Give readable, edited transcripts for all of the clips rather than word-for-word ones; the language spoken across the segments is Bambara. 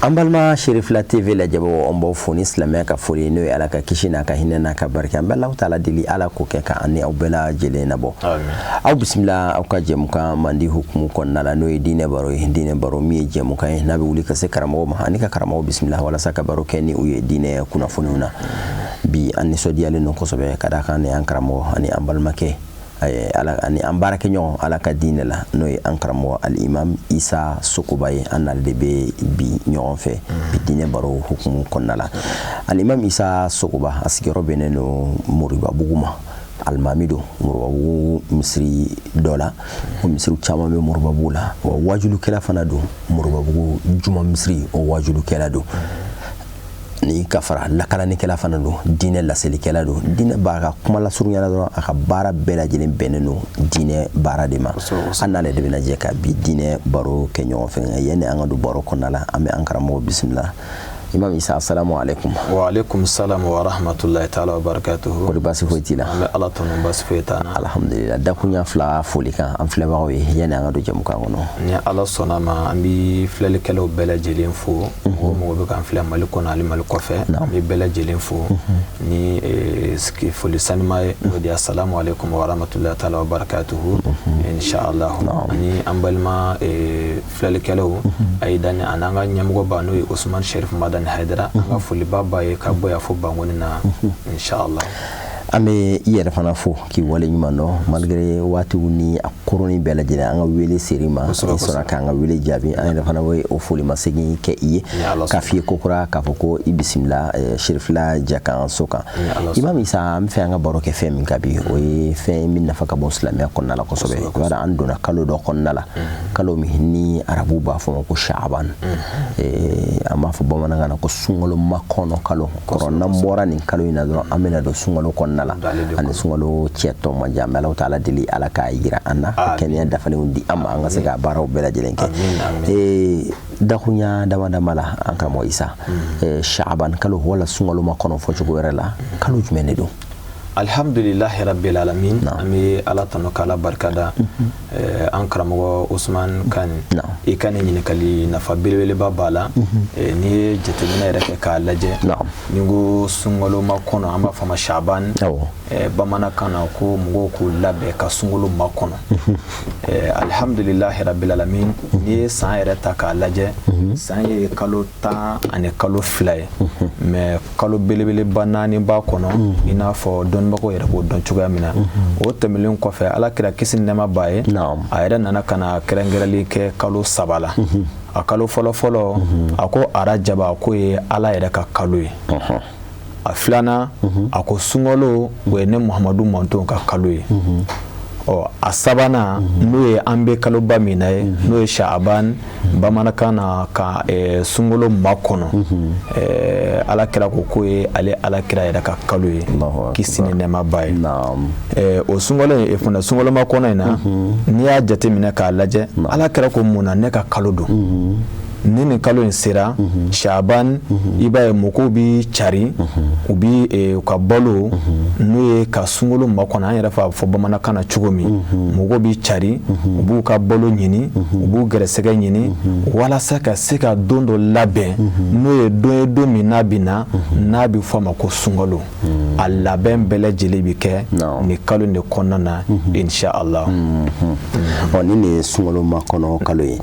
An balima Cherifla TV lajɛbagaw, an b'aw fo ni silamɛya ka foli, n'o ye Ala ka kisi n'a ka hinɛ n'a ka barika. An bɛ Alahu taala deli, Ala k'o kɛ ka an ni aw bɛɛ lajɛlen nabɔ. Aw bisimila aw ka jɛmukan mandi hukumu kɔnɔna la, n'o ye diinɛ baro ye. Diinɛ baro min ye jɛmukan ye n'a bɛ wuli ka se karamɔgɔw ma ani ka karamɔgɔ bisimila walasa ka baro kɛ ni u ye diinɛ kunnafoniw na. Bi an nisɔndiyalen don kosɛbɛ ka d'a kan ni an karamɔgɔ ani an balimakɛ ala ani an baarakɛɲɔgɔn Ala ka diinɛ la, n'o ye an karamɔgɔ Alimam Isa Sogoba ye, an n'ale de bɛ bi ɲɔgɔn fɛ bi diinɛ baro hukumu kɔnɔna la. Alimam Isa Sogoba, a sigiyɔrɔ bɛnnen don Moribabugu ma. Alimami don Moribabugu misiri dɔ la, o misiriw caman bɛ Moribabugu la. Wa wajulukɛla fana don, Moribabugu juma misiri o wajulukɛla don, ni ka fara lakalanikɛla fana don, diinɛ laselikɛla don. Diinɛ b'a ka kuma lasurunya la dɔrɔn, a ka baara bɛɛ lajɛlen bɛnnen don diinɛ baara de ma. An n'ale de bɛna jɛ ka bi diinɛ baro kɛ ɲɔgɔn fɛ. Nka yanni an ka don baro kɔnɔna la, an bɛ an karamɔgɔ bisimila. Imam Isa, assalamu alaikum. Wa alaikum salam wa rahmatullahi ta'ala wa barakatuhu. Kɔri baasi foyi t'i la? An bɛ Ala tanu, baasi foyi t'an na. Alhamdulillah. Dakunya fila foli kan an filɛbagaw ye yanni an ka don jɛmukan kɔnɔ. Ni Ala sɔnna ma, an bɛ filɛlikɛlaw bɛɛ lajɛlen fo. Mɔgɔ mɔgɔ bɛ k'an filɛ Mali kɔnɔ ani Mali kɔfɛ, an bɛ bɛɛ lajɛlen fo ni foli sanima ye, o de ye assalamu alaikum wa rahmatullahi ta'ala wa barakatuhu, inshallah. Ani an balima filɛlikɛlaw, ayi dani ani an ka ɲɛmɔgɔba, n'o ye Usman Sherif Madani Hayidara, an ka foliba b'a ye ka bɔ yan fo Bankoni na, inshallah. An bɛ i yɛrɛ fana fo k'i wale ɲuman dɔn, malgré waatiw ni a koroni bɛɛ lajɛlen, an ka wele seri ma, i sɔnna k'an ka wele jaabi. An yɛrɛ fana bɛ o foli ma segin kɛ i ye k'a f'i ye kokura k'a fɔ ko i bisimila Cherifla jakanso kan. Imam Isa, an bɛ fɛ an ka baro kɛ fɛn min kan bi, o ye fɛn min nafa ka bon silamɛya kɔnɔna la kosɛbɛ. I b'a dɔn, an donna kalo dɔ kɔnɔna la, kalo min ni arabu b'a fɔ ma ko Shaaban, an b'a fɔ bamanankan na ko sunkalo makɔnɔ kalo kɔrɔ. N'an bɔra nin kalo in na dɔrɔn, an bɛna don sunkalo kɔnɔna la. Ani sunkalo cɛ tɔ man jan. An bɛ Alahu taala deli, Ala k'a yira an na, ka kɛnɛya dafalenw di an ma, an ka se ka baaraw bɛɛ lajɛlen kɛ. Dakunya dama dama la, an karamɔgɔ Isa, Shaaban kalo wala sunkalo makɔnɔ fɔcogo wɛrɛ la, kalo jumɛn de don? Alhamdulilahi rabbil alamin. An bɛ Ala tanu k'Ala barikada. An karamɔgɔ Usman Kan, i ka nin ɲininkali nafa belebeleba b'a la. N'i ye jateminɛ yɛrɛ kɛ k'a lajɛ, ni ko sunkalo makɔnɔ, an b'a fɔ ma Shaban bamanankan na, ko mɔgɔw k'u labɛn ka sunkalo makɔnɔ. Alhamdulilahi rabbil alamin. N'i ye san yɛrɛ ta k'a lajɛ, san ye kalo 12 ye, mais kalo belebeleba naani b'a kɔnɔ, i n'a fɔ dɔnnibagaw yɛrɛ b'o dɔn cogoya min na. O tɛmɛnen kɔfɛ, Ala kira kisi ni nɛɛma b'a ye, a yɛrɛ nana ka na kɛrɛnkɛrɛnli kɛ kalo saba la. A kalo fɔlɔ fɔlɔ, a ko arajaba, k'o ye Ala yɛrɛ ka kalo ye. A filanan, a ko sunkalo, o ye ne Muhamadu manton ka kalo ye. Ɔ a sabanan, n'o ye an bɛ kaloba min na ye, n'o ye Shaaban bamanankan na, ka sunkalo makɔnɔ, Ala kira ko k'o ye ale Ala kira yɛrɛ ka kalo ye, kisi ni nɛɛma b'a ye. O sunkalo in fana, sunkalo makɔnɔ in na, n'i y'a jateminɛ k'a lajɛ, Ala kira ko mun na ne ka kalo don? Ni nin kalo in sera, Shaban, i b'a ye mɔgɔw bɛ cari, u bɛ u ka balo, n'o ye ka sunkalo makɔnɔ, an yɛrɛ f'a fɔ bamanankan na cogo min, mɔgɔw bɛ cari, u b'u ka balo ɲini, u b'u gɛrɛsɛgɛ ɲini walasa ka se ka don dɔ labɛn, n'o ye don ye, don min n'a bɛ na, n'a bɛ fɔ a ma ko sunkalo. A labɛn bɛɛ lajɛlen bɛ kɛ nin kalo de kɔnɔna na, insha Allah. Ɔ ni nin ye sunkalo makɔnɔ kalo ye,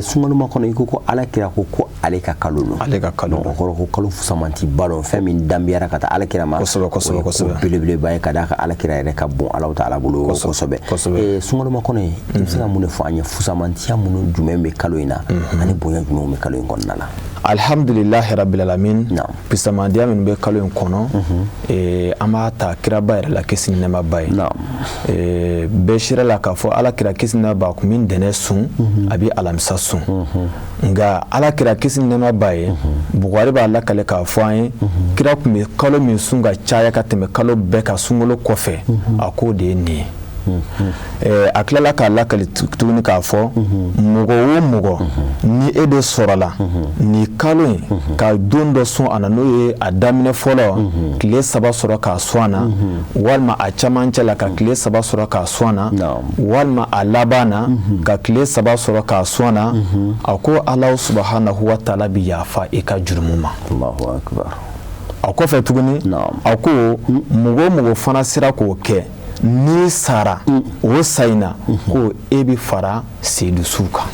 sunkalo makɔnɔ, i ko ko Ala kira ko ko ale ka kalo don. Ale ka kalo don. O kɔrɔ ko kalo fusamantiba don, fɛn min danbiyara ka taa Ala kira ma. Kosɛbɛ, kosɛbɛ, kosɛbɛ. Belebeleba ye ka d'a kan Ala kira yɛrɛ ka bon Ala taala bolo kosɛbɛ. Sunkalo makɔnɔ ye, i bɛ se ka mun de fɔ an ye? Fusamantiya minnu jumɛn bɛ kalo in na ani bonya jumɛn bɛ kalo in kɔnɔna la? Alhamdulilahi rabbil alamin. Fisamandiya minnu bɛ kalo in kɔnɔ, an b'a ta kiraba yɛrɛ la, kisi ni nɛɛma b'a ye. Bɛɛ sera la k'a fɔ Ala kira kisi ni nɛɛma b'a kun bɛ ntɛnɛn sun, a bɛ alamisa sun. Nka Ala kira kisi ni nɛɛma b'a ye, Bukari b'a lakale k'a fɔ an ye, kira tun bɛ kalo min sun ka caya ka tɛmɛ kalo bɛɛ kan sunkalo kɔfɛ, a k'o de ye nin ye. A tilala k'a lakali tuguni k'a fɔ mɔgɔ o mɔgɔ ni e de sɔrɔla nin kalo in ka don dɔ sun a na, n'o ye a daminɛ fɔlɔ tile 3 sɔrɔ k'a sun a na, walima a camancɛ la ka tile 3 sɔrɔ k'a sun a na, walima a laban na ka tile 3 sɔrɔ k'a sun a na, a ko Alahu subahanahu wa taala bɛ yafa i ka jurumu ma. A kɔfɛ tuguni a ko mɔgɔ o mɔgɔ fana sera k'o kɛ n'i sara o sa in na, ko e bɛ fara seyidusuw kan.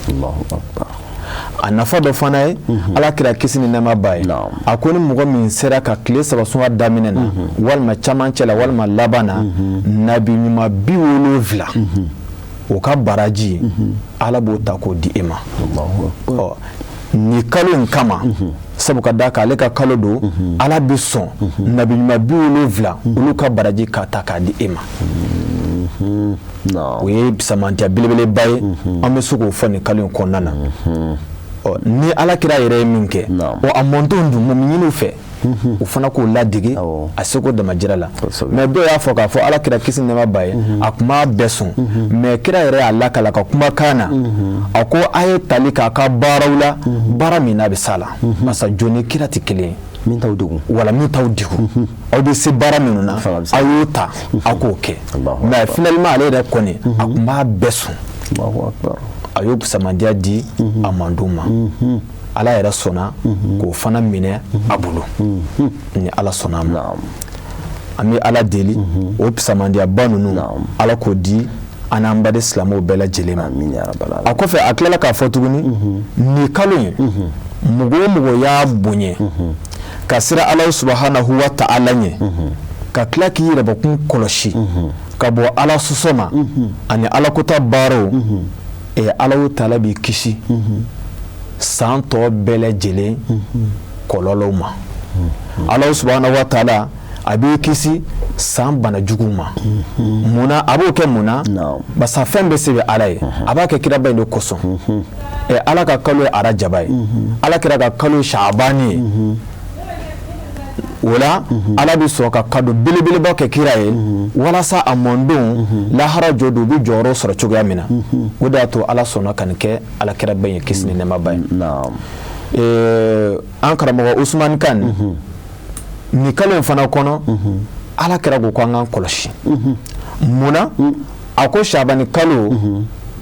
A nafa dɔ fana ye, Ala kira kisi ni nɛɛma b'a ye, a ko ni mɔgɔ min sera ka tile 3 sun a daminɛ na, walima camancɛ la, walima laban na, nabi ɲuman 70 o ka baraji Ala b'o ta k'o di e ma. Ɔ nin kalo in kama, sabu ka d'a kan ale ka kalo don, Ala bɛ sɔn nabi ɲuman 70 olu ka baraji k'a ta k'a di e ma. O ye samantiya belebeleba ye, an bɛ se k'o fɔ nin kalo in kɔnɔna na. Ɔ ni Ala kira yɛrɛ ye min kɛ, ɔ a mɔntɔn dun, mun bɛ ɲini u fɛ? U fana k'o ladege a seko damajira la. Mais dɔw y'a fɔ k'a fɔ Ala kira kisi nɛɛma b'a ye, a tun b'a bɛɛ sun, mais kira yɛrɛ y'a lakala ka kumakan na, a ko a ye tali k'a ka baaraw la, baara min n'a bɛ s'a la, masa jɔn ni kira tɛ kelen ye. Min t'aw degun. Wala min t'aw degun, aw bɛ se baara minnu na, aw y'o ta, aw k'o kɛ. Mais finalement ale yɛrɛ kɔni a tun b'a bɛɛ sun. A y'o samandiya di a mandenw ma. Ala yɛrɛ sɔnna k'o fana minɛ a bolo. Ni Ala sɔnna a ma, an bɛ Ala deli o samandiyaba ninnu, Ala k'o di an n'an baden silamɛw bɛɛ lajɛlen ma. A kɔfɛ a tilala k'a fɔ tuguni, nin kalo in, mɔgɔ o mɔgɔ y'a bonya ka siran Ala subahanahu wa ta'ala ɲɛ, ka tila k'i yɛrɛbakun kɔlɔsi ka bɔ Ala sɔsɔ ma ani Ala kota baaraw, Ala taala b'i kisi san tɔ bɛɛ lajɛlen kɔlɔlɔw ma. Ala subahanahu wa ta'ala a b'i kisi san bana juguw ma. Munna a b'o kɛ? Mun na? Basa fɛn bɛɛ se bɛ Ala ye, a b'a kɛ kiraba in de kosɔn. Ala ka kalo ye arajaba ye, Ala kira ka kalo ye saabani ye. O la Ala bɛ sɔrɔ ka kado belebeleba kɛ kira ye walasa a mɔndenw lahara jɔ don, u bɛ jɔyɔrɔ sɔrɔ cogoya min na. O de y'a to Ala sɔnna ka nin kɛ Ala kiraba in ye, kisi ni nɛɛma b'a ye. An karamɔgɔ Usumani Kan, nin kalo in fana kɔnɔ, Ala kira ko ko an k'an kɔlɔsi. Mun na? A ko sabani kalo,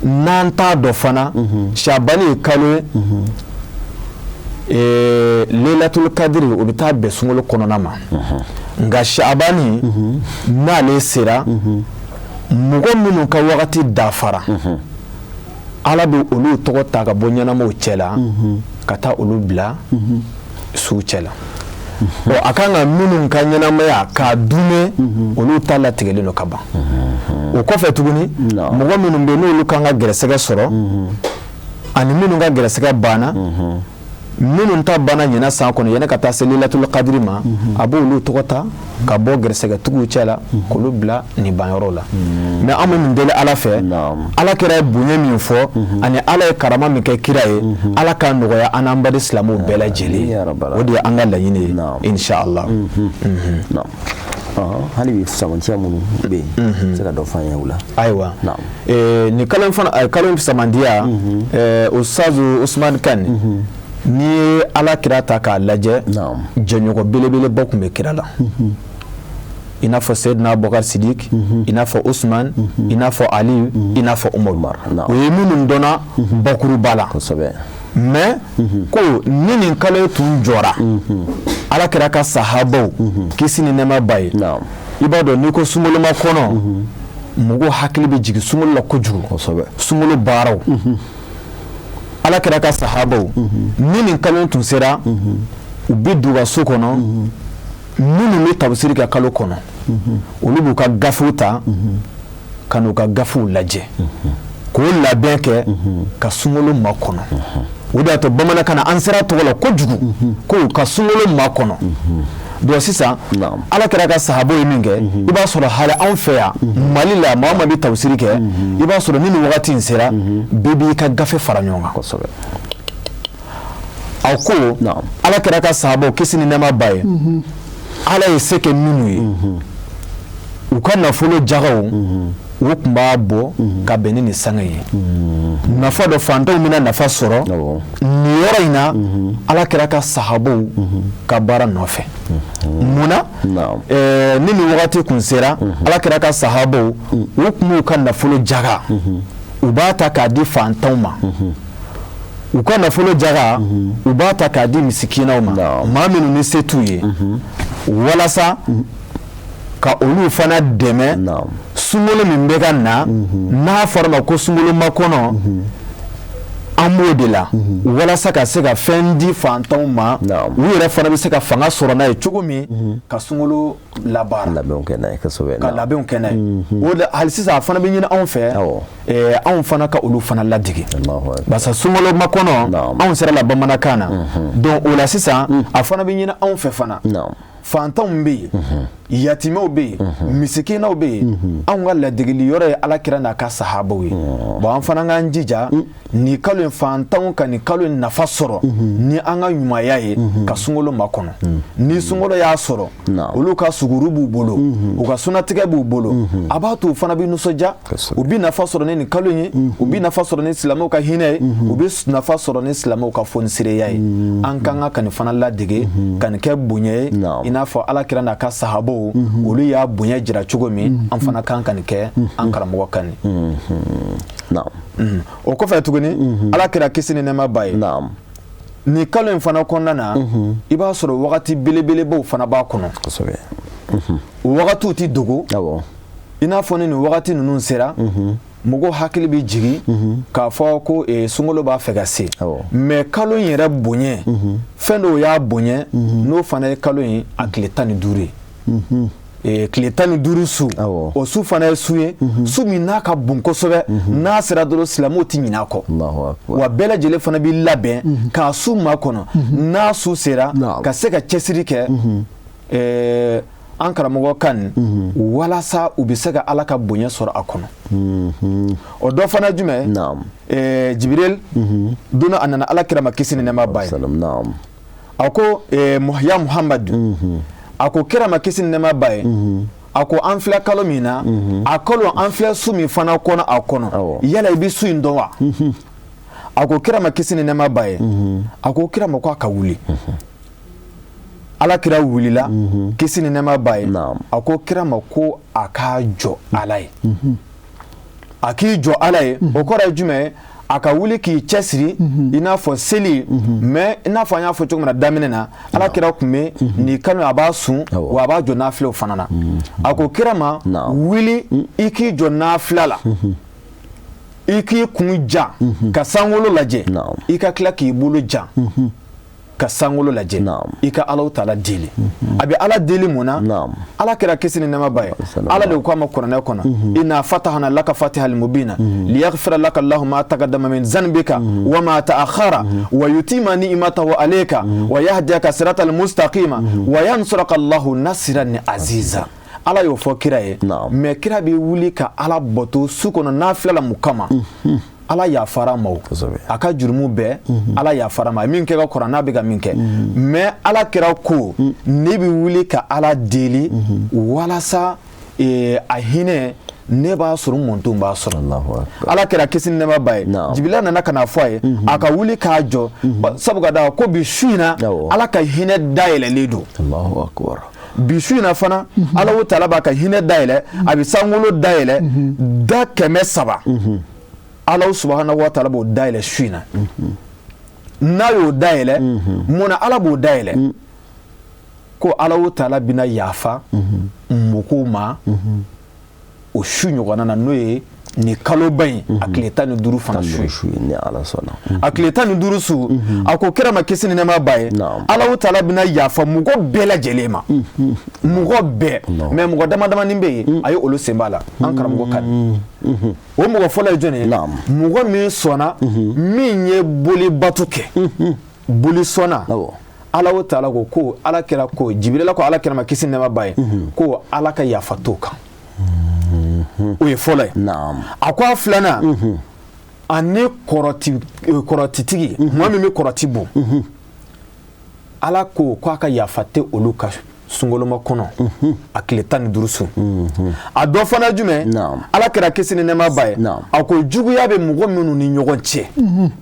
n'an t'a dɔn fana, sabani ye kalo ye, Lelatul kadiri o bɛ taa bɛn sunkalo kɔnɔna ma. Nka sabani n'ale sera, mɔgɔ minnu ka wagati dafara, Ala bɛ olu tɔgɔ ta ka bɔ ɲɛnamaw cɛ la ka taa olu bila suw cɛ la. Ɔ a kan ka minnu ka ɲɛnamaya k'a dunɛ, olu ta latigɛlen don ka ban. O kɔfɛ tuguni, mɔgɔ minnu bɛ n'olu kan ka gɛrɛsɛgɛ sɔrɔ ani minnu ka gɛrɛsɛgɛ banna, minnu ta banna ɲinan san kɔnɔ yanni ka taa se Lelatul kadiri ma, a b'olu tɔgɔ ta ka bɔ gɛrɛsɛgɛtigiw cɛ la k'olu bila nin banyɔrɔ la. Mais an bɛ min deli Ala fɛ, Ala kira ye bonya min fɔ ani Ala ye karama min kɛ kira ye, Ala k'a nɔgɔya an n'an baden silamɛw bɛɛ lajɛlen. O de ye an ka laɲini ye, inshallah. Hali bi fisamantiya minnu bɛ yen, se ka dɔ fɔ an ye o la? Ayiwa, nin kalo fana, kalo fisamandiya, Ustazu Usumani Kan, n'i ye Ala kira ta k'a lajɛ, jɛɲɔgɔn belebeleba tun bɛ kira la, i n'a fɔ Seyidina Abubakar Sidik, i n'a fɔ Usman, i n'a fɔ Ali, i n'a fɔ Umaru. O ye minnu dɔnna bakuruba la. Mais ko ni nin kalo tun jɔra, Ala kira ka sahabaw, kisi ni nɛɛma b'a ye, i b'a dɔn n'i ko sunkoloma kɔnɔ, mɔgɔw hakili bɛ jigin sunkalo la kojugu, sunkalo baaraw. Ala kira ka sahabaw, ni nin kalo tun sera, u bɛ don ka so kɔnɔ, minnu bɛ tafsiri kɛ kalo kɔnɔ, olu b'u ka gafew ta ka n'u ka gafew lajɛ k'o labɛn kɛ ka sunkalo makɔnɔ. O de y'a to bamanankan na an sera tɔgɔ la kojugu ko ka sunkalo makɔnɔ. Donc sisan Ala kira ka sahabaw ye min kɛ, i b'a sɔrɔ hali anw fɛ yan Mali la, maa o maa bɛ tafsiri kɛ, i b'a sɔrɔ ni nin wagati in sera, bɛɛ b'i ka gafe fara ɲɔgɔn kan. A ko Ala kira ka sahabaw, kisi ni nɛɛma b'a ye, Ala ye se kɛ minnu ye, u ka nafolo jagaw U tun b'a bɔ ka bɛn ni nin sanga ye. Nafa dɔ, fantanw bɛna nafa sɔrɔ nin yɔrɔ in na Ala kira ka sahabaw ka baara nɔfɛ. Mun na? Ni nin wagati kun sera, Ala kira ka sahabaw, u tun b'u ka nafolo jaga, u b'a ta k'a di fantanw ma. U ka nafolo jaga, u b'a ta k'a di misikinaw ma, maa minnu ni se t'u ye, walasa ka olu fana dɛmɛ sunkalo min bɛ ka na, n'a fɔra ma ko sunkalo makɔnɔ. An b'o de la walasa ka se ka fɛn di fantanw ma, u yɛrɛ fana bɛ se ka fanga sɔrɔ n'a ye cogo min ka sunkalo labaara, labɛnw kɛ n'a ye kosɛbɛ. Ka labɛnw kɛ n'a ye. O de hali sisan a fana bɛ ɲini anw fɛ, anw fana ka olu fana ladege, barisa sunkalo makɔnɔ anw sera la bamanankan na. Donc o la sisan, a fana bɛ ɲini anw fɛ fana, fantanw bɛ yen, yatimɛw bɛ yen, misikinaw bɛ yen. Anw ka ladegeli yɔrɔ ye Ala kira n'a ka sahabaw ye. Bon, an fana k'an jija nin kalo in, fantanw ka nin kalo in nafa sɔrɔ ni an ka ɲumanya ye ka sunkalo makɔnɔ. Ni sunkalo y'a sɔrɔ, olu ka suguru b'u bolo, u ka sunatigɛ b'u bolo, a b'a to u fana bɛ nisɔndiya. U bɛ nafa sɔrɔ ni nin kalo in ye, u bɛ nafa sɔrɔ ni silamɛw ka hinɛ ye, u bɛ nafa sɔrɔ ni silamɛw ka fonisireya ye. An ka kan ka nin fana ladege ka nin kɛ bonya ye, i n'a fɔ Ala kira n'a ka sahabaw, olu y'a bonya jira cogo min, an fana kan ka nin kɛ, an karamɔgɔ kan nin. O kɔfɛ tuguni, Ala kira kisi ni nɛɛma b'a ye, nin kalo in fana kɔnɔna na, i b'a sɔrɔ wagati belebelebaw fana b'a kɔnɔ. O wagatiw tɛ dogo. I n'a fɔ ni nin wagati ninnu sera, mɔgɔw hakili bɛ jigin k'a fɔ ko sunkalo b'a fɛ ka se. Mais kalo in yɛrɛ bonya, fɛn dɔw y'a bonya, n'o fana ye kalo in a tile 15 ye, tile 15 su. O su fana ye su ye, su min n'a ka bon kosɛbɛ. N'a sera dɔrɔn, silamɛw tɛ ɲinɛ a kɔ. Wa bɛɛ lajɛlen fana b'i labɛn k'a su makɔnɔ. N'a su sera, ka se ka cɛsiri kɛ, an karamɔgɔ kan, walasa u bɛ se ka Ala ka bonya sɔrɔ a kɔnɔ. O dɔ fana jumɛn? Jibiril donna, a nana Ala kira ma, kisi ni nɛɛma b'a ye. A ko: "Ya Muhamadu," a ko kira ma, kisi ni nɛɛma b'a ye, a ko: "An filɛ kalo min na, a kalo, an filɛ su min fana kɔnɔ a kɔnɔ, yala i bɛ su in dɔn wa?" A ko kira ma, kisi ni nɛɛma b'a ye, a ko kira ma ko a ka wuli. Ala kira wulila, kisi ni nɛɛma b'a ye. A ko kira ma ko a k'a jɔ Ala ye, a k'i jɔ Ala ye. O kɔrɔ ye jumɛn ye? A ka wuli k'i cɛsiri, i n'a fɔ seli. Mais i n'a fɔ an y'a fɔ cogo min na daminɛ na, Ala kira tun bɛ nin kalo, a b'a sun, wa a b'a jɔ nafilaw fana na. A ko kira ma: "Wuli i k'i jɔ nafila la, i k'i kun jan ka sankolo lajɛ, i ka tila k'i bolo jan ka sankolo lajɛ, i ka Ala taala deli." A bɛ Ala deli mun na? Ala kira, kisi ni nɛɛma b'a ye, Ala de ko a ma kuranɛ kɔnɔ: "Inna fatahna laka fatihal mubina liyaghfira laka Allahu ma taqaddama min zanbika wa ma ta'akhkhara wa yutima ni'matahu alayka wa yahdiyaka siratal mustaqima wa yansuraka Allahu nasran aziza." Ala y'o fɔ kira ye. Mais kira bɛ wuli ka Ala bato su kɔnɔ nafila la. Mun kama? Ala yafara ma, o a ka jurumu bɛɛ Ala yafara ma, a ye min kɛ ka kɔrɔ, n'a bɛ ka min kɛ. Mais Ala kira ko ne bɛ wuli ka Ala deli walasa a hinɛ ne b'a sɔrɔ, mɔnton b'a sɔrɔ. Ala kira, kisi ni nɛɛma b'a ye, Jibila nana ka na fɔ a ye a ka wuli k'a jɔ, sabu ka da ko bi su in na, Ala ka hinɛ dayɛlɛlen don. Bi su in na fana, Ala o taala b'a ka hinɛ dayɛlɛ, a bɛ sankolo dayɛlɛ da 300. Ala subahana wa taala b'o dayɛlɛ su in na. N'a y'o dayɛlɛ, mun na Ala b'o dayɛlɛ? Ko Ala o taala bɛna yafa mɔgɔw ma o su ɲɔgɔnna na, n'o ye nin kaloba in a tile 15 fana su ye. Ni Ala sɔnna. A tile 15 su, a ko kira ma, kisi ni nɛɛma b'a ye, Ala o taala bɛna yafa mɔgɔ bɛɛ lajɛlen ma, mɔgɔ bɛɛ. Mais mɔgɔ dama damani bɛ yen, a ye olu sen b'a la, an karamɔgɔ kan. O mɔgɔ fɔlɔ ye jɔn ye? Mɔgɔ min sɔnna, min ye boli bato kɛ, boli sɔnna. Ala o taala ko Ala kira ko, Jibirila ko Ala kira ma, kisi ni nɛɛma b'a ye, ko Ala ka yafa t'o kan. O ye fɔlɔ ye. A ko a filanan, ani kɔrɔtitigi, mɔgɔ min bɛ kɔrɔti bɔ, Ala ko k'a ka yafa tɛ olu ka. Sunkoloma kɔnɔ a tile 15 su. A dɔ fana jumɛn? Ala kira kisi ni nɛɛma b'a ye, a ko juguya bɛ mɔgɔ minnu ni ɲɔgɔn cɛ,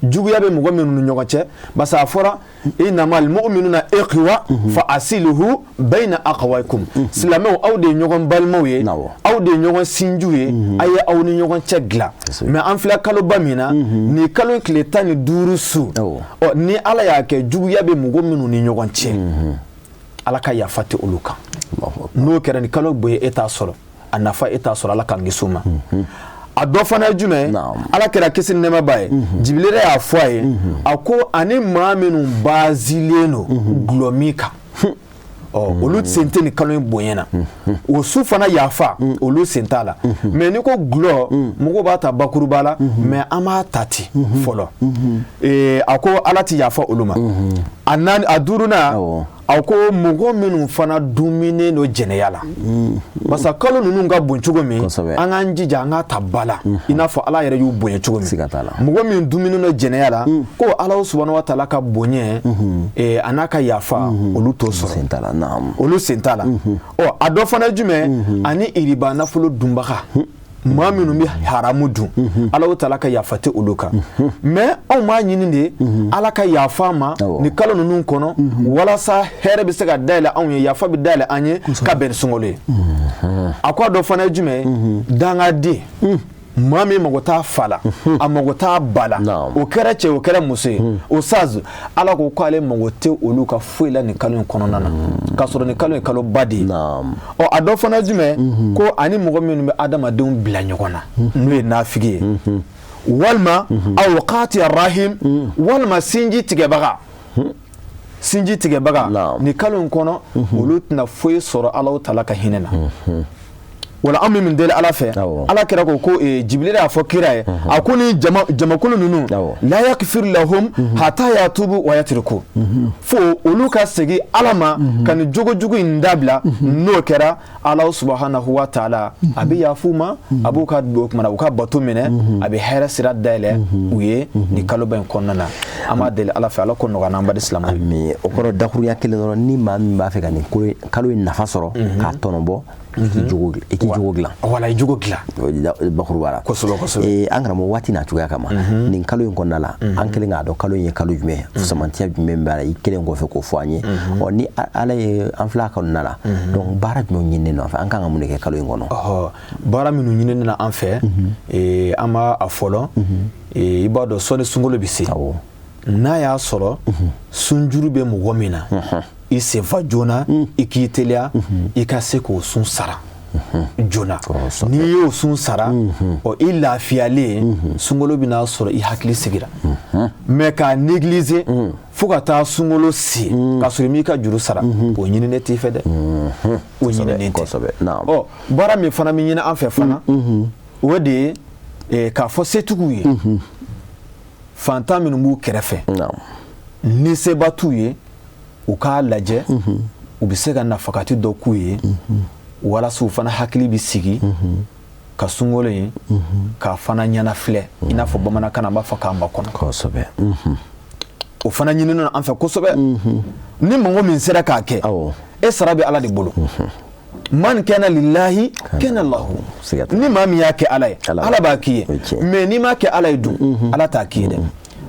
juguya bɛ mɔgɔ minnu ni ɲɔgɔn cɛ, parce que a fɔra innamal mu'minuna ikhwa fa aslihu bayna akhawaykum. Silamɛw, aw de ye ɲɔgɔn balimaw ye, aw de ye ɲɔgɔn sinjiw ye, a ye aw ni ɲɔgɔn cɛ dilan. Mais an filɛ kaloba min na, nin kalo tile 15 su, ɔ ni Ala y'a kɛ juguya bɛ mɔgɔ minnu ni ɲɔgɔn cɛ, Ala ka yafa tɛ olu kan. N'o kɛra, ni kalo bonya e t'a sɔrɔ, a nafa e t'a sɔrɔ. Ala k'an kisi o ma. A dɔ fana ye jumɛn? Ala kira kisi ni nɛɛma b'a ye, Jibirila y'a fɔ a ye, a ko ani maa minnu bazilen don gulɔmin kan, ɔ olu sen tɛ nin kalo in bonya na. O su fana yafa, olu sen t'a la. Mais n'i ko gulɔ, mɔgɔw b'a ta bakuruba la, mais an b'a ta ten fɔlɔ. A ko Ala ti yafa olu ma. A naani, a duurunan, a ko mɔgɔ minnu fana duminen don jɛnɛya la, parce que kalo ninnu ka bon cogo min, an k'an jija an k'a ta ba la, i n'a fɔ Ala yɛrɛ y'u bonya cogo min. Mɔgɔ min duminen don jɛnɛya la, ko Ala subahana wa taala ka bonya a n'a ka yafa, olu t'o sɔrɔ, olu sen t'a la. Ɔ a dɔ fana ye jumɛn? Ani iriba nafolo dunbaga, maa minnu bɛ haramu dun, Ala taala ka yafa tɛ olu kan. Mais anw b'a ɲini de Ala ka yafa ma ni kalo ninnu kɔnɔ, walasa hɛrɛ bɛ se ka dayɛlɛ anw ye, yafa bɛ dayɛlɛ an ye ka bɛn ni sunkalo ye. A ko a dɔ fana ye jumɛn ye? Dangaden, maa min mago t'a fa la, a mago t'a ba la, o kɛra cɛ, o kɛra muso ye, o saz, Ala ko k'ale mago tɛ olu ka foyi la nin kalo in kɔnɔna na, k'a sɔrɔ nin kalo ye kalo ba de ye. Ɔ a dɔ fana jumɛn? Ko ani mɔgɔ minnu bɛ adamadenw bila ɲɔgɔn na, n'o ye nafigi ye, walima aw qati rahim, walima sinji tigɛbaga, sinji tigɛbaga, nin kalo in kɔnɔ olu tɛna foyi sɔrɔ Ala taala ka hinɛ na. Wala an bɛ min deli Ala fɛ, Ala kira ko Jibirila y'a fɔ kira ye, a ko ni jamakulu ninnu, la yakfir lahum hatta yatubu wa yatruku, fo olu ka segin Ala ma ka nin jogojugu in dabila. N'o kɛra, Ala subahanahu wa taala a bɛ yafa u ma, a b'u ka o kumana u ka bato minɛ, a bɛ hɛrɛ sira dayɛlɛ u ye nin kaloba in kɔnɔna na. An b'a deli Ala fɛ, Ala ko nɔgɔya n'an baden silamɛw ye. O kɔrɔ, dakurunya kelen dɔrɔn, ni maa min b'a fɛ ka nin kalo in nafa sɔrɔ k'a tɔnɔ bɔ, i k'i jogo dilan. Wala, i jogo dilan. Bakuruba la. Kosɛbɛ, kosɛbɛ. An karamɔgɔ, waati n'a cogoya kama, nin kalo in kɔnɔna la, an kɛlen k'a dɔn kalo in ye kalo jumɛn, fusamantiya jumɛn b'a la, i kelen kɔfɛ k'o fɔ an ye. Ɔ ni Ala ye an filɛ a kɔnɔna la, donc baara jumɛn ɲininen don an fɛ, an kan ka mun de kɛ kalo in kɔnɔ? Baara minnu ɲininen na an fɛ, an b'a a fɔlɔ, i b'a dɔn sɔnni sunkalo bɛ se, n'a y'a sɔrɔ sunjuru bɛ mɔgɔ min na, i senfa joona, i k'i teliya i ka se k'o sun sara joona. N'i y'o sun sara, ɔ i lafiyalen, sunkalo bɛna sɔrɔ i hakili sigira. Mais k'a négliger fo ka taa sunkalo se k'a sɔrɔ i m'i ka juru sara, o ɲininen t'i fɛ dɛ, o ɲininen tɛ. Ɔ baara min fana bɛ ɲini an fɛ fana, o de ye k'a fɔ setigiw ye, fantan minnu b'u kɛrɛfɛ, ni seba t'u ye, u k'a lajɛ u bɛ se ka nafakati dɔ k'u ye, walasa u fana hakili bɛ sigi ka sunkalo in k'a fana ɲɛnafilɛ, i n'a fɔ bamanankan na an b'a fɔ k'a makɔnɔ. Kosɛbɛ. O fana ɲininen an fɛ kosɛbɛ. Ni mɔgɔ min sera k'a kɛ, e sara bɛ Ala de bolo. Man kana lillahi kana lahu. Ni maa min y'a kɛ Ala ye, Ala b'a k'i ye. Mais n'i m'a kɛ Ala ye dun, Ala t'a k'i ye dɛ.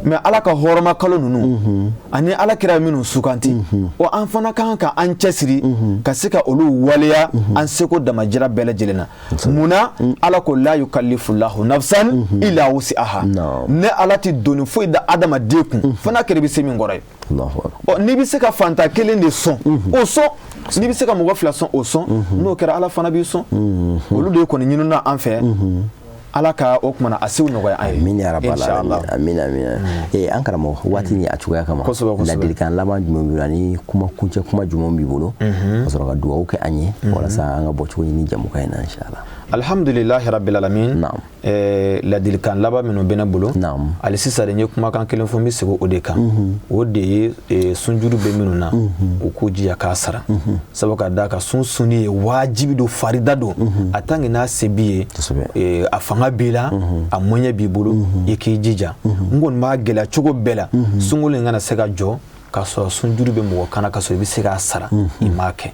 Mais Ala ka hɔrɔma kalo ninnu ani Ala kira minnu suganti, o an fana kan ka an cɛsiri ka se ka olu waleya an seko damajira bɛɛ lajɛlen na. Munna Ala ko la yukallifu lahu nafsan illa wusi'aha? Ne Ala tɛ doni foyi da adamaden kun fo n'a kɛra i bɛ se min kɔrɔ ye. Ɔ n'i bɛ se ka fanta kelen de sɔn, o sɔn. N'i bɛ se ka mɔgɔ fila sɔn, o sɔn. N'o kɛra, Ala fana b'i sɔn. Olu de kɔni ɲinina an fɛ. Ala ka o kumana a sew nɔgɔya an ye. Amin ya rabbal alamin. Amin, amin. An karamɔgɔ, waati ni a cogoya kama, ladilikan laban jumɛn b'i bolo ani kuma kuncɛ kuma jumɛn b'i bolo ka sɔrɔ ka dugawu kɛ an ye walasa an ka bɔcogo ɲini jamukan in na, inshallah? Alhamdulillahi rabbil alamin. Ladilikan laban minnu bɛ ne bolo hali sisan de, n ye kumakan kelen fɔ, n bɛ segin o de kan. O de ye sunjuru bɛ minnu na, u k'u jija k'a sara, sabu ka d'a kan sun sunni ye wajibi don, farida don. A tant que n'a se b'i ye, a fanga b'i la, a moyen b'i bolo, i k'i jija. N kɔni b'a gɛlɛya cogo bɛɛ la, sunkalo in kana se ka jɔ. K'a sɔrɔ sunjuru bɛ mɔgɔ kan na, ka sɔrɔ i bɛ se k'a sara, i m'a kɛ.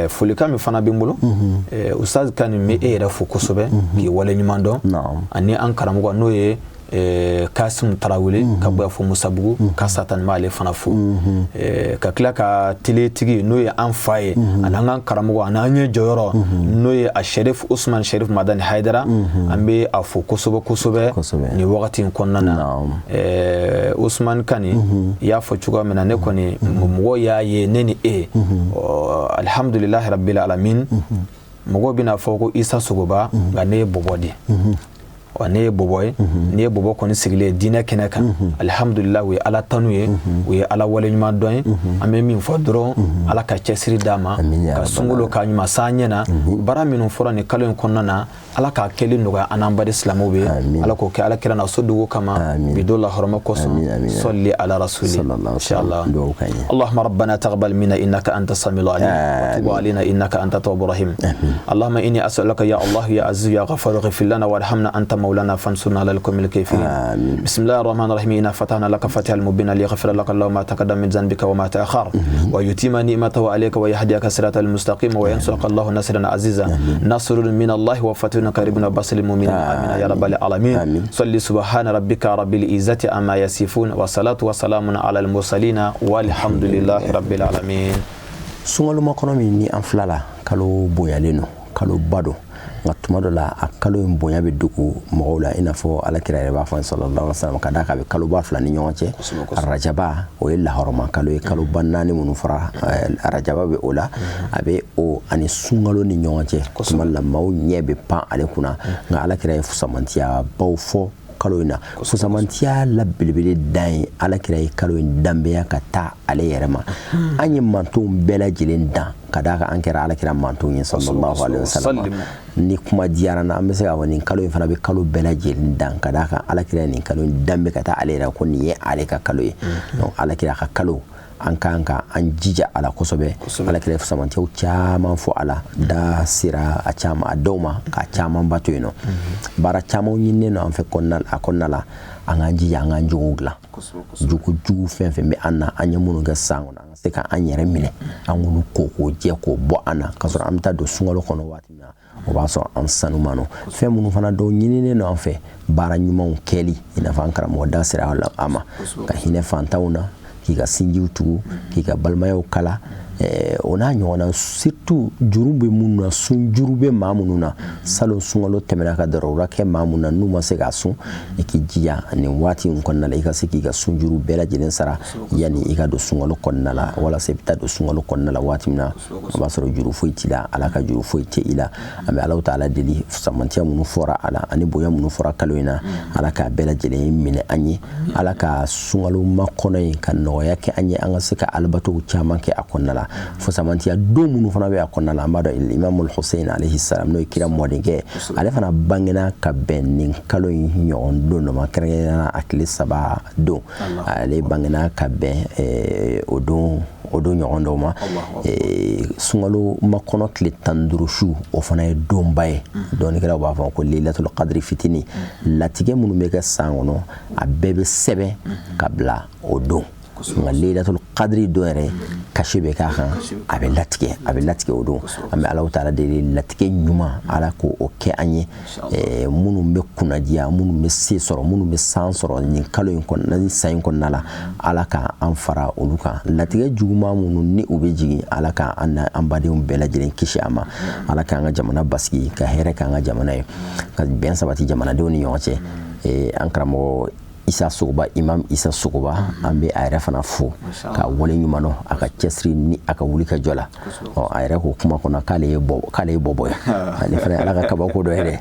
Folikan min fana bɛ n bolo, Ustaz Kani, n bɛ e yɛrɛ fo kosɛbɛ k'i waleɲuman dɔn, ani an karamɔgɔ n'o ye Kasimu Tarawele ka bɔ fo Musabugu, ka satan b'ale fana fo, ka tila ka teletigi n'o ye an fa ye, ani an ka karamɔgɔ, ani an ye jɔyɔrɔ, n'o ye a Sherif Usman Sherif Madani Haidara, an bɛ a fo kosɛbɛ kosɛbɛ nin wagati in kɔnɔna na. Usman Kani, i y'a fɔ cogoya min na, ne kɔni mɔgɔw y'a ye ne ni e, alhamdulilahi rabbil alamin, mɔgɔw bɛna fɔ ko Isa Sogoba, nka ne ye bɔbɔ de ye. Ɔ, ne ye bɔbɔ ye. Ne ye bɔbɔ kɔni sigilen ye diinɛ kɛnɛ kan, alihamudulila, o ye Ala tanu ye, o ye Ala waleɲuman dɔn ye. An bɛ min fɔ dɔrɔn, Ala ka cɛsiri d'a ma, ka sunkalo k'a ɲuman s'an ɲɛ na. Baara minnu fɔra nin kalo in kɔnɔna na, Ala k'a kɛli nɔgɔya an n'an baden silamɛw bɛ. Ala k'o kɛ Ala kira na so dogo kama, bi don la hɔrɔma kosɔn. Sɔli ala rasuli, inshallah. Allahumma rabbana taqabbal minna innaka anta samiul alim wa tub alaina innaka anta tawwabur rahim. Allahumma inni as'aluka ya Allah ya aziz ya ghafar, ighfir lana warhamna, anta maulana fansurna ala alqawmil kafirin. Bismillahir rahmanir rahim. Inna fatahna laka fathan mubina liyaghfira laka Allahu ma taqaddama min dhanbika wa ma ta'akhkhar wa yutimma ni'matahu alayka wa yahdiyaka siratal mustaqim wa yansuraka Allahu nasran aziza. Nasrun min Allah wa fathun qaribun wa bashiril mu'minin. Amin ya rabbal alamin. Salli subhana rabbika rabbil izzati amma yasifun wa salatu wa salamun ala al mursalin walhamdulillahi rabbil alamin. Sunkalo makɔnɔ min ni an fila la, kalo bonyalen don, kalo ba don, nka tuma dɔ la a kalo in bonya bɛ dogo mɔgɔw la, i n'a fɔ Ala kira yɛrɛ b'a fɔ sallallahu alaihi wasallam, ka d'a kan a bɛ kaloba fila ni ɲɔgɔn cɛ. Arajaba, o ye lahɔrɔma kalo ye. Kaloba naani minnu fɔra, arajaba bɛ o la, a bɛ o ani sunkalo ni ɲɔgɔn cɛ. Tuma la maaw ɲɛ bɛ pan ale kunna, nka Ala kira ye fusamantiya baw fɔ kalo in na. Fusamantiya la belebele dan ye, Ala kira ye kalo in danbeya ka taa ale yɛrɛ ma. An ye mantonw bɛɛ lajɛlen dan, ka d'a kan an kɛra Ala kira mantonw ye sallallahu alaihi wasallam. Ni kuma diyara na, an bɛ se k'a fɔ nin kalo in fana bɛ kalo bɛɛ lajɛlen dan, ka d'a kan Ala kira ye nin kalo in danbe ka taa ale yɛrɛ, ko nin ye ale ka kalo ye. Donc Ala kira ka kalo, an kan ka an jija a la kosɛbɛ. Ala kira fusamantiyaw caman fɔ a la, da sera a caman a dɔw ma, k'a caman ba to yen nɔ. Baara caman ɲininen don an fɛ a kɔnɔna la. An k'an jija, an k'an jogow dilan. Jogo jugu fɛn fɛn bɛ an na, an ye minnu kɛ san kɔnɔ, an ka se ka an yɛrɛ minɛ, an k'olu ko k'o jɛ, k'o bɔ an na, k'a sɔrɔ an bɛ taa don sunkalo kɔnɔ waati min na, o b'a sɔrɔ an sanuman don. Fɛn minnu fana dɔw ɲininen don an fɛ, baara ɲumanw kɛli, i n'a fɔ an karamɔgɔ da sera a ma, ka hinɛ fantanw na, k'i ka sinjiw tugu, k'i ka balimayaw kala, o n'a ɲɔgɔnna. Surtout juru bɛ minnu na, sunjuru bɛ maa minnu na, salon sunkalo tɛmɛna ka darura kɛ maa minnu na, n'u ma se k'a sun, i k'i jija nin waati in kɔnɔna la, i ka se k'i ka sunjuru bɛɛ lajɛlen sara yanni i ka don sunkalo kɔnɔna la, walasa i bɛ taa don sunkalo kɔnɔna la waati min na, o b'a sɔrɔ juru foyi t'i la, Ala ka juru foyi tɛ i la. An bɛ Alahu taala deli, samantiya minnu fɔra a la ani bonya minnu fɔra kalo in na, Ala k'a bɛɛ lajɛlen minɛ an ye. Ala ka sunkalo makɔnɔ in ka nɔgɔya kɛ an ye, an ka se ka alabatow caman kɛ a kɔnɔna la. Fusamantiya don minnu fana bɛ a kɔnɔna la, an b'a dɔn Imamul Hussein alayhi salam, n'o ye kira mɔdenkɛ, ale fana bangena ka bɛn nin kalo in ɲɔgɔn don dɔ ma, kɛrɛnkɛrɛnnenya a tile 3 don. Ale bangena ka bɛn o don ɲɔgɔn dɔw ma. Sunkalo makɔnɔ tile 15 su, o fana ye donba ye. Dɔnnikɛlaw b'a fɔ ko Laylatul Qadri fitini. Latigɛ minnu bɛ kɛ san kɔnɔ, a bɛɛ bɛ sɛbɛn ka bila o don, nka Laylatul Qadri don yɛrɛ, kasi bɛ k'a kan, a bɛ latigɛ, a bɛ latigɛ o don. An bɛ Alahu taala deli, latigɛ ɲuman, Ala k'o kɛ an ye. Minnu bɛ kunnadiya, minnu bɛ se sɔrɔ, minnu bɛ san sɔrɔ nin kalo in kɔnɔna, nin san in kɔnɔna la, Ala ka an fara olu kan. Latigɛ juguman minnu ni u bɛ jigin, Ala ka an an badenw bɛɛ lajɛlen kisi a ma. Ala k'an ka jamana basigi, ka hɛrɛ k'an ka jamana ye, ka bɛn sabati jamanadenw ni ɲɔgɔn cɛ. An karamɔgɔ Isa Sogoba, Imam Isa Sogoba, an bɛ a yɛrɛ fana fo ka wale ɲuman dɔn a ka cɛsiri ni a ka wuli ka jɔ la. Ɔ, a yɛrɛ ko kuma kɔnɔ k'ale ye bɔbɔ ye, ale fana Ala ka kabako dɔ yɛrɛ.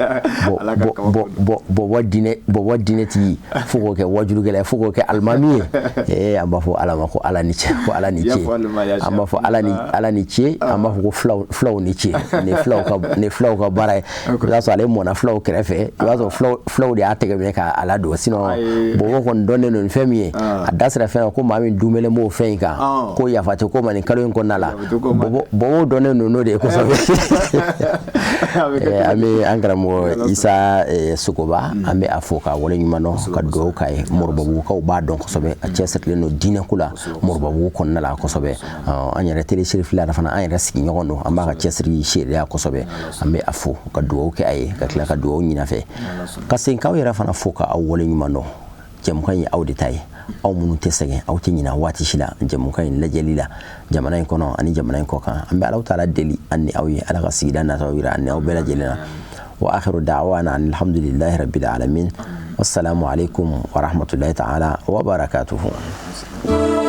Bɔbɔ diinɛtigi, fo k'o kɛ wajulukɛla ye, fo k'o kɛ alimami ye. An b'a fɔ Ala ma ko Ala ni ce, ko Ala ni ce. An b'a fɔ Ala ni ce. An b'a fɔ ko fulaw ni ce. Nin fulaw ka baara ye. I b'a sɔrɔ ale mɔnna fulaw kɛrɛfɛ, i b'a sɔrɔ fulaw de y'a tɛgɛ minɛ k'a ladon, sinon Bɔbɔ kɔni dɔnnen don ni fɛn min ye, a da sera fɛn ko maa min duumɛlen b'o fɛn in kan, ko yafa tɛ ko ma nin kalo in kɔnɔna la. Bɔbɔ dɔnnen don n'o de ye kosɛbɛ. An bɛ an karamɔgɔ Isa Sogoba, an bɛ a fo ka wale ɲuman dɔn, ka dugawu k'a ye. Moribabugukaw b'a dɔn kosɛbɛ, a cɛsirilen don diinɛko la Moribabugu kɔnɔna la kosɛbɛ. An yɛrɛ télé Serifila fana, an yɛrɛ sigiɲɔgɔn don, an b'a ka cɛsiri seereya kosɛbɛ. An bɛ a fo ka dugawu kɛ a ye, ka tila ka dugawu ɲini a fɛ, ka segin k'aw yɛrɛ fana fo ka aw wale ɲuman dɔn. Jɛmukan ye aw de ta ye, aw minnu tɛ sɛgɛn, aw tɛ ɲina waati si la jɛmukan in lajɛli la, jamana in kɔnɔ ani jamana in kɔ kan. An bɛ Alahu taala deli an ni aw ye, Ala ka sigida nataw yira an ni aw bɛɛ lajɛlen na. Wa akhiru da'wana alhamdulillahi rabbil alamin, wassalamu alaikum wa rahmatullahi ta'ala wa barakatuhu.